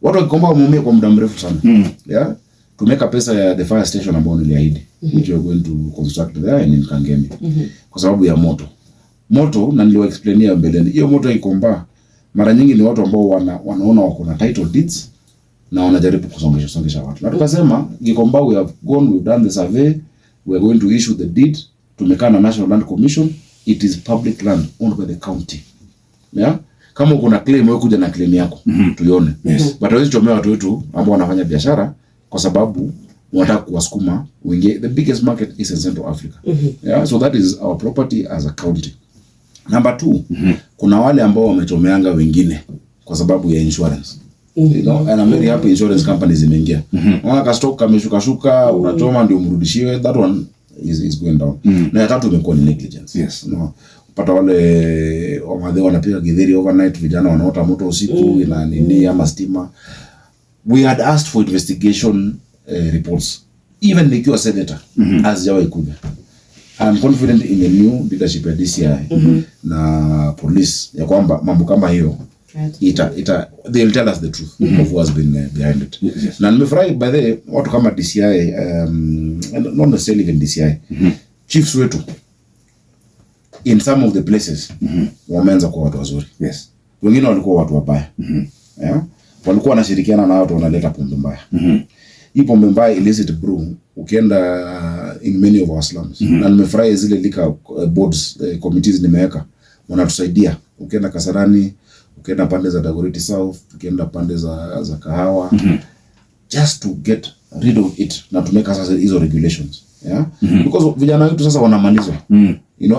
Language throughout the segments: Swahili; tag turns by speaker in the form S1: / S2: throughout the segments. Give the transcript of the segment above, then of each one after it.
S1: Watu wa Gikomba wameumia kwa muda mrefu sana. Yeah, tumeweka pesa ya the fire station ambayo niliahidi, which we are going to construct there and in Kangemi, kwa sababu ya moto moto. Na niliwa explainia mbeleni, hiyo moto ya Gikomba mara nyingi ni watu ambao wanaona wako na title deeds na wanajaribu kusongesha songesha watu. Na tukasema Gikomba, we have gone, we've done the survey, we are going to issue the deed. Tumekaa na National Land Commission. It is public land owned by the county. Yeah, kama uko na claim, wewe kuja na claim yako tuione. But hawezi chomea watu wetu ambao wanafanya biashara kwa sababu unataka kuwasukuma uingie. The biggest market is in Central Africa. Yeah, so that is our property as a county. Number two, kuna wale ambao wamechomeanga wengine kwa sababu ya insurance. And I'm very happy insurance companies zimeingia. Unaona ka stock kameshuka shuka, unachoma ndio mrudishiwe. That one is going down. Na ya tatu imekuwa ni negligence. Pata wale wamadhe wanapiga githeri overnight, vijana wanaota moto usiku, ina nini ama stima. We had asked for investigation reports even nikiwa senator, hazijawahi kuja. I'm confident in the new leadership ya DCI na police ya kwamba mambo kama hiyo ita they'll tell us the truth of who has been behind it. Na nimefurahi, by the way, watu kama DCI, and not necessarily even DCI, chiefs wetu in some of the places wameanza kuwa watu wazuri. Wengine walikuwa watu wabaya. Yeah? Walikuwa wanashirikiana na watu wanaleta pombe mbaya. Hii pombe mbaya, illicit brew, ukienda in many of our slums, na nimefurahi zile liquor boards, committees nimeweka, wanatusaidia. Ukienda Kasarani, ukienda pande za Dagoretti South, ukienda pande za Kahawa, just to get rid of it na tumeweka sasa hizo regulations, yeah, because vijana wetu sasa wanamalizwa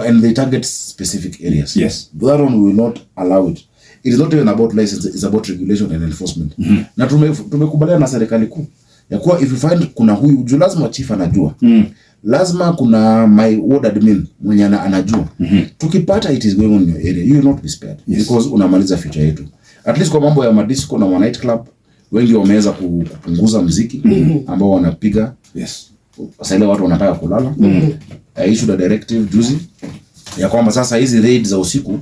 S1: and they target specific areas. That one, we will not allow it. It is not even about license, it's about regulation and enforcement. Na tumekubaliana na serikali kuu ya kuwa if you find kuna huyu juu, lazima chief anajua, lazima kuna my ward admin mwenye anajua. Tukipata it is going on in your area, you will not be spared, because unamaliza future yetu. At least kwa mambo ya madisco na ma night club, wengi wameweza kupunguza mziki ambao wanapiga. Sasa ile watu wanataka kulala. I issued a directive juzi ya kwamba sasa hizi raid za usiku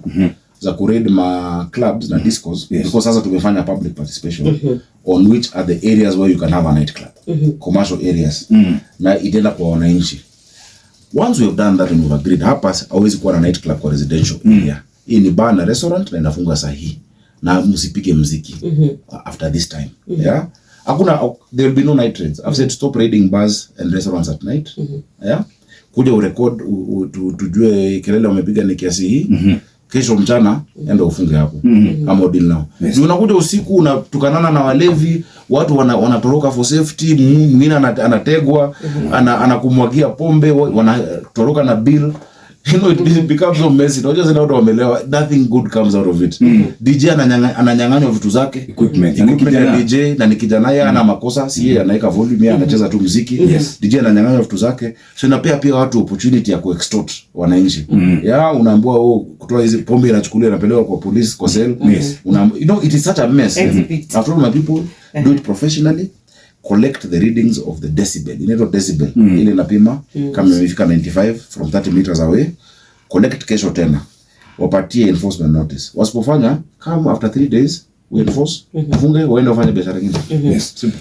S1: za kuraid ma clubs na discos, because sasa tumefanya public participation on which are the areas where you can have a night club, commercial areas, na itaenda kwa wananchi. Once we have done that and we've agreed, hapa hauwezi kuwa na night club kwa residential area, hii ni bar na restaurant na inafunga saa hii na msipige mziki after this time. Yeah, hakuna, there will be no night raids. I've said stop raiding bars and restaurants at night. Yeah, kuja urecord, tujue kelele wamepiga ni kiasi hii. Kesho mchana enda ufunge hapo ama deal nao. Unakuja usiku, unatukanana na walevi, watu wanatoroka for safety, mwingine anategwa, anakumwagia pombe, wanatoroka na bill. It becomes so messy. Unajua zile watu wamelewa, nothing good comes out of it. DJ ananyang'anywa vitu zake.
S2: Equipment. Na ni
S1: Equipment ya
S2: kijana.
S1: DJ, na ni kijana, yeye ana makosa, si yeye anaweka volume, yeye anacheza tu muziki. DJ ananyang'anywa vitu zake, so inapea pia watu opportunity ya kuextort wananchi. Ya unaambiwa, oh, kutoa hizi pombe inachukuliwa, inapelekwa kwa police, kwa cell. It is such a mess.
S3: Exhibit.
S1: I've told my people, do it professionally. Collect the readings of the decibel, inaitwa decibel, ile inapima kama imefika 95 from 30 meters away. Collect kesho tena, wapatie enforcement notice. Wasipofanya, come after 3 days, we enforce, funge, waende wafanye biashara ingine. Simple.